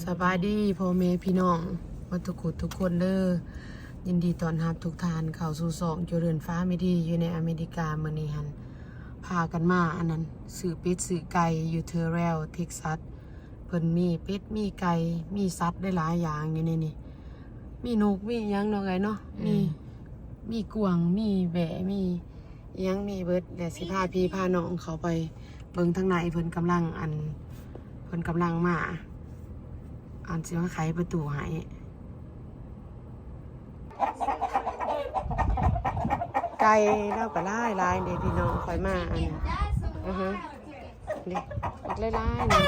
ສະບາຍດີພໍ່ແມ່ພີ່ນ້ອງໝົດທຸກຜູ້ທຸກຄົນເດີ. ຍິນດີຕ້ອນຮັບທຸກທ່ານເຂົ້າສູ່ຊ່ອງ Jordan Family ຢູ່ໃນອາເມລິກາ. ມື້ນີ້ຫັ້ນພາກັນມາອັນນັ້ນ ຊື້ເປັດຊື້ໄກ່ຢູ່ Terrell Texas. ເພິ່ນມີເປັດມີໄກ່ ມີສັດຫຼາຍໆຢ່າງຢູ່ໃນນີ້ ມີນົກມີຫຍັງເນາະເອື້ອຍເນາະ. ອືມ ມີ ມີກວາງ ມີແບ້ ມີ ອີ່ຫຍັງມີເບິດ. ແລ້ວຊິພາພີ່ພານ້ອງເຂົ້າໄປເບິ່ງທາງໃນ ເພິ່ນກຳລັງ ອັນ ເພິ່ນກຳລັງມາ ອັນ ຊິມາໄຂປະຕູໃຫ້. ໄກ່ລາວກໍຫຼາຍໆເດ້ພີ່ນ້ອງ. ຂ້ອຍມາ ອັນ ອືຮຶ ເດ້ ບັກຫຼາຍໆນີ້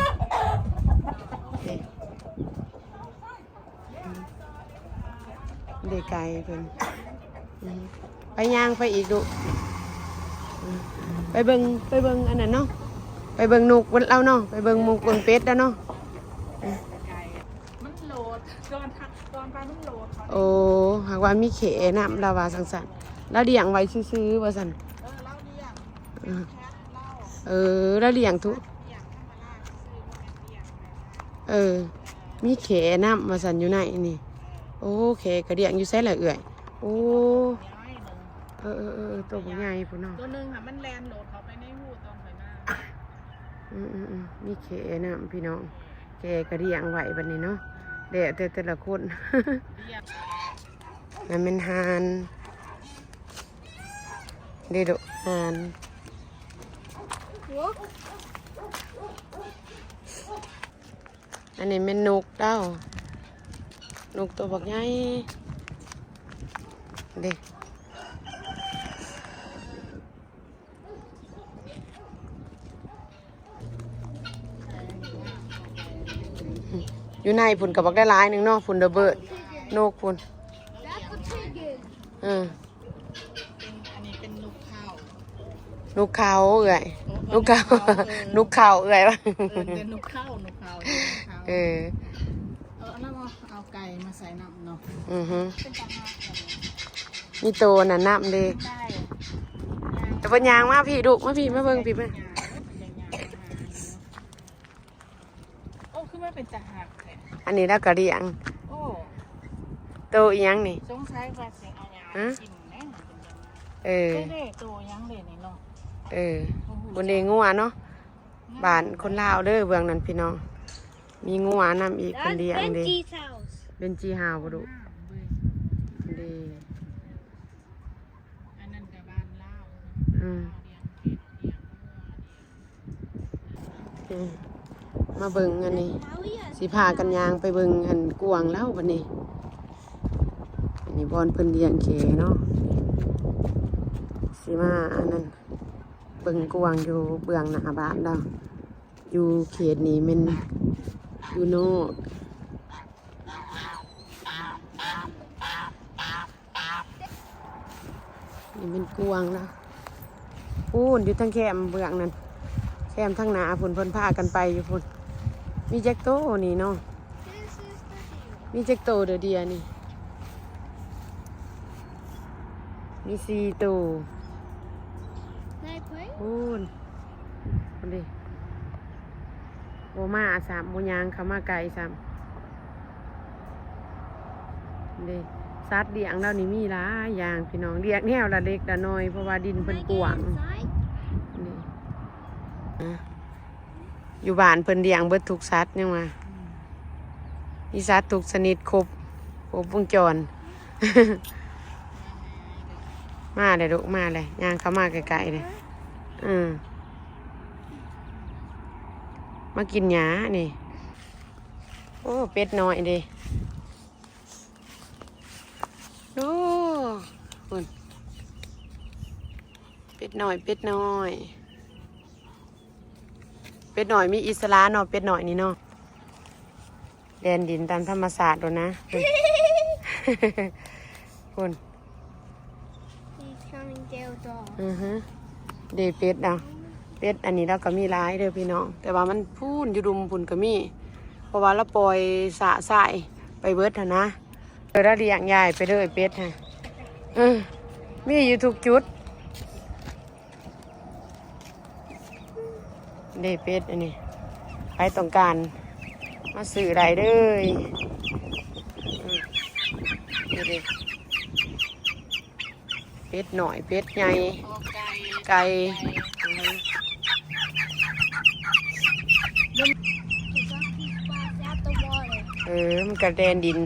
ເດ້. ເດໄກເພິ່ນ ອືມ ໄປຍ່າງໄປອີກດຸ ອືມ ໄປເບິ່ງ ໄປເບິ່ງອັນນັ້ນເນາະ ໄປເບິ່ງນົກລາວເນາະ ໄປເບິ່ງນົກເບິ່ງເປັດລາວເນາະ. ອືມ ມັນໂຫຼດ ຕອນທັກ ຕອນໄປມັນໂຫຼດ. ໂອ້ ຫາກວ່າມີແຂ້ນຳ ລາວວ່າຈັ່ງຊັ້ນ ລາວລ້ຽງໄວ້ຊື່ໆວ່າຊັ້ນ. ເອີ ລາວລ້ຽງ ອືມ ເອີ ລາວລ້ຽງທຸ ເອີ ມີແຂ້ນຳວ່າຊັ້ນຢູ່ໃນນີ້. ໂອ້ ແຂ້ກະລ້ຽງຢູ່ໃສລະເອື້ອຍ? ໂອ້ ເອີໆໆ ໂຕບັກໃຫຍ່ພຸ້ນເນາະ. ໂຕໜຶ່ງຫັ້ນມັນແລ່ນໂລດເຂົ້າໄປໃນຮູຕອນຂ້ອຍມາ. ອືມໆໆ ມີແຂ້ນຳພີ່ນ້ອງ ແຂ້ກະລ້ຽງໄວ້ບັດນີ້ເນາະ ແລ້ວແຕ່ແຕ່ລະຄົນ. ນັ້ນແມ່ນຫ່ານ ເດ້ລູກ ຫ່ານ. ອັນນີ້ແມ່ນນົກເຕົ້າ ນົກໂຕບັກໃຫຍ່ເດ້. ຢູ່ໃນພຸ້ນກໍບັກໄດ້ຫຼາຍໜຶ່ງເນາະ ພຸ້ນລະເບີດ ນົກພຸ້ນ. ເອີ ເປັນ ອັນນີ້ເປັນນົກເຂົາ ນົກເຂົາເອື້ອຍ ນົກເຂົາ ນົກເຂົາເອື້ອຍ ເອີ້ນແຕ່ນົກເຂົາ ນົກເຂົາ ເອີ ເອີ ອັນນັ້ນ ເອົາໄກ່ມາໃສ່ນຳເນາະ. ອືຮຶ ເປັນຕາຮັກ ມີໂຕນັ້ນນຳເດ້. ແຕ່ເພິ່ນຍ່າງມາພີ້ລູກ ມາພີ້ ມາເບິ່ງພີ້ ມາ. ໂອ້ ຄືມາເປັນຕາຮັກແທ້. ອັນນີ້ລາວກໍລ້ຽງ. ໂອ້ ໂຕອີ່ຫຍັງນີ້? ສົງໄສວ່າຊິເອົາຫຍ້າ ຮະ? ກິນແຫຼະ. ເອີ ເດ້ ໂຕຫຍັງເດ້ນີ້ເນາະ? ເອີ ພຸ້ນເດ້ ງົວເນາະ. ບ້ານຄົນລາວເດີເບື້ອງນັ້ນພີ່ນ້ອງ ມີງົວນຳອີກ ເພິ່ນລ້ຽງເດ້. Benji's house ເບນຈີເຮົາບໍ່ດຸ? ເດ້ ອັນນັ້ນກໍບ້ານລາວ. ອືມ ອືມ ມາເບິ່ງອັນນີ້ ຊິພາກັນຍ່າງໄປເບິ່ງອັນກວາງລາວບັດນີ້. ອັນນີ້ບ່ອນເພິ່ນລ້ຽງແຂ້ເນາະ ຊິມາອັນນັ້ນ ເບິ່ງກວາງຢູ່ເບື້ອງໜ້າບ້ານລາວ ຢູ່ເຂດນີ້ແມ່ນຢູ່ນອກ. ນີ້ແມ່ນກວາງລາວ ພຸ້ນຢູ່ທາງແຄມເບື້ອງນັ້ນ ແຄມທາງໜ້າພຸ້ນ ເພິ່ນພາກັນໄປຢູ່ພຸ້ນ. ມີຈັກໂຕນີ້ເນາະ? ມີຈັກໂຕເດີເດຍນີ້? ມີສີ່ໂຕ. ພຸ້ນ ພຸ້ນເດ ບໍ່ມາຊ້ຳ ບໍ່ຍ່າງເຂົ້າມາໃກ້ຊ້ຳເດ. ສັດລ້ຽງລາວນີ້ມີຫຼາຍຢ່າງພີ່ນ້ອງ ລ້ຽງແນວລະເລັກລະນ້ອຍ ເພາະວ່າດິນເພິ່ນກວ້າງ. ນີ້ ຢູ່ບ້ານເພິ່ນລ້ຽງເບິດທຸກສັດ ຍັງວ່າ ອືມ ມີສັດທຸກຊະນິດ ຄົບ ຄົບວົງຈອນ. ມາແລ້ວລູກ ມາແລ້ວ ຍ່າງເຂົ້າມາໃກ້ໆເລີຍ. ເອີ ມາກິນຫຍ້ານີ້. ໂອ້ ເປັດນ້ອຍເດ້. ໂອ້ ພຸ້ນ ເປັດນ້ອຍ ເປັດນ້ອຍ ເປັດນ້ອຍມີອິດສະຫຼະເນາະ ເປັດນ້ອຍນີ້ເນາະ ແລ່ນດິນຕາມທຳມະຊາດໂລດນະ. ພຸ້ນ He's coming down dog. ອືຮຶ ເດ ເປັດເນາະ ເປັດອັນນີ້ລາວກໍມີຫຼາຍເດີພີ່ນ້ອງ ແຕ່ວ່າມັນພຸ້ນຢູ່ລຸ່ມພຸ້ນກໍມີ ເພາະວ່າລາວປ່ອຍຊະຊາຍໄປເບິດຫັ້ນນະ. ເອີ ລາວລ້ຽງຢາຍໄປເລີຍເປັດຫັ້ນ ເອີ ມີຢູ່ທຸກຈຸດ. ເດ້ເປັດອັນນີ້ ໃຜຕ້ອງການ ມາຊື້ໄດ້ເດີ. ອືມ ນີ້ເດ້ ເປັດນ້ອຍ ເປັດໃຫຍ່ ອໍ ໄກ່ ໄກ່ ໄກ່ ອືມ ເອີ ມັນກະແລ່ນດິນ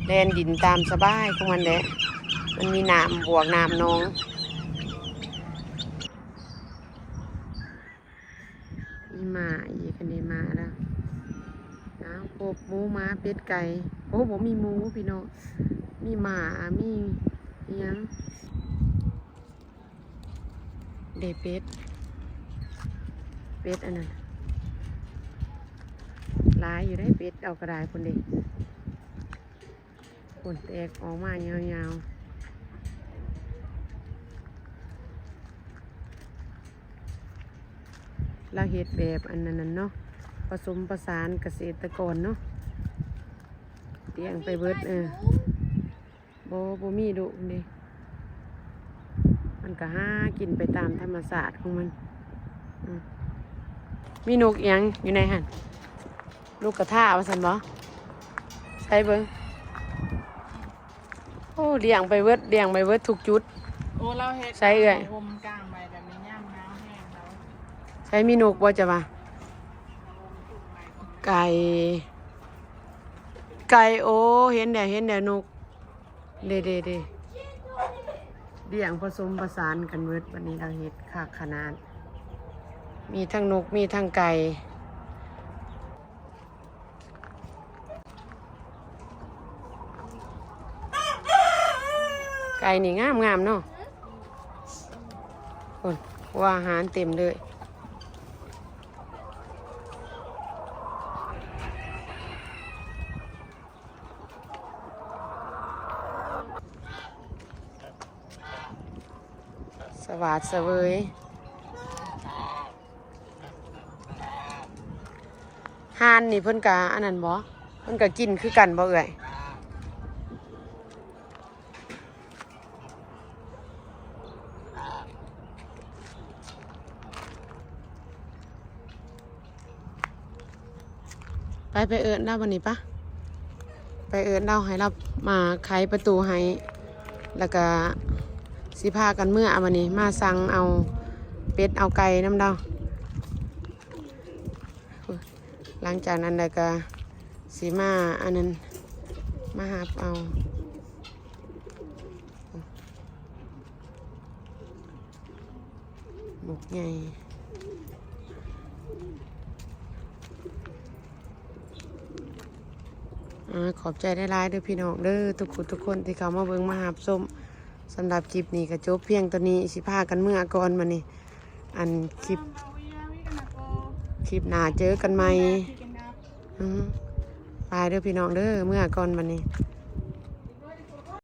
ແລ່ນດິນຕາມສະບາຍຂອງມັນແຫຼະ ມັນມີນ້ຳບວກນ້ຳໜອງ. ມີໝາອີກ ອັນນີ້ໝາລະ ອ້າວ ຄົບ ໝູ ໝາ ເປັດ ໄກ່. ໂອ້ ບໍ່ມີໝູພີ່ນ້ອງ ມີໝາ ມີອີ່ຫຍັງ ເດ້ ເປັດ ເປັດອັນນັ້ນ ຫຼາຍຢູ່ເດ້ ເປັດເອົາກະດາຍພຸ້ນເດ້. ພຸ້ນ ແຕກອອກມາຍາວໆ ລາວເຮັດແບບອັນນັ້ນເນາະ ປະສົມປະສານກະເສດຕະກອນເນາະ ລ້ຽງໄປເບິດ. ເອີ ບໍ່ ບໍ່ມີດຸເດ້ ມັນກະຫາກິນໄປຕາມທຳມະຊາດຂອງມັນ. ອືມ ມີນົກອີ່ຫຍັງຢູ່ໃນຫັ້ນ? ນົກກະທາວ່າຊັ້ນບໍ? ໃສ່ເບິ່ງ. ໂອ້ ລ້ຽງໄປເບິດ ລ້ຽງໄປເບິດທຸກຈຸດ. ໂອ້ ລາວເຮັດ ໃສ່ເອື້ອຍ ຜ້າຫົ່ມກາງໄວ້ແບບນີ້ ຍາມໜາວແຮງລາວ ໃສ່ມີນົກບໍ່ ຈະວ່າ? ໄກ່ ໄກ່ ໂອ້ ເຫັນແລ້ວ ເຫັນແລ້ວ ນົກ. ເດ້ໆໆ ລ້ຽງປະສົມປະສານກັນເບິດ. ບັດນີ້ລາວເຮັດຄັກຂະໜາດ ມີທັງນົກ ມີທັງໄກ່. ໄກ່ນີ້ງາມໆເນາະ ໂອ້ຍ ຫົວອາຫານເຕັມເລີຍ. ສະຫວາດສະເຫວີຍ ຫ່ານນີ້ເພິ່ນກະອັນນັ້ນບໍ? ເພິ່ນກະກິນຄືກັນບໍເອື້ອຍ? ໄປ ໄປເອີ້ນລາວບັດນີ້ປະ ໄປເອີ້ນລາວໃຫ້ລາວມາໄຂປະຕູໃຫ້ ແລ້ວກະຊິພາກັນເມືອບັດນີ້ ມາສັ່ງເອົາເປັດເອົາໄກ່ນຳລາວ. ຫຼັງຈາກນັ້ນແລ້ວກະຊິມາອັນນັ້ນ ມາຮັບເອົາ. ໝົກໃຫຍ່ ອາ ຂອບໃຈຫຼາຍໆເດີພີ່ນ້ອງເດີ ທຸກຜູ້ທຸກຄົນທີ່ເຂົ້າມາເບິ່ງມາຮັບຊົມ. ສຳລັບຄລິບນີ້ກະຈົບພຽງເທົ່ານີ້ ຊິພາກັນເມືອກ່ອນບັດນີ້. ອັນຄລິບ ຄລິບໜ້າເຈີກັນໃໝ່. ອື ບາຍເດີພີ່ນ້ອງເດີ ເມືອກ່ອນບັດນີ້.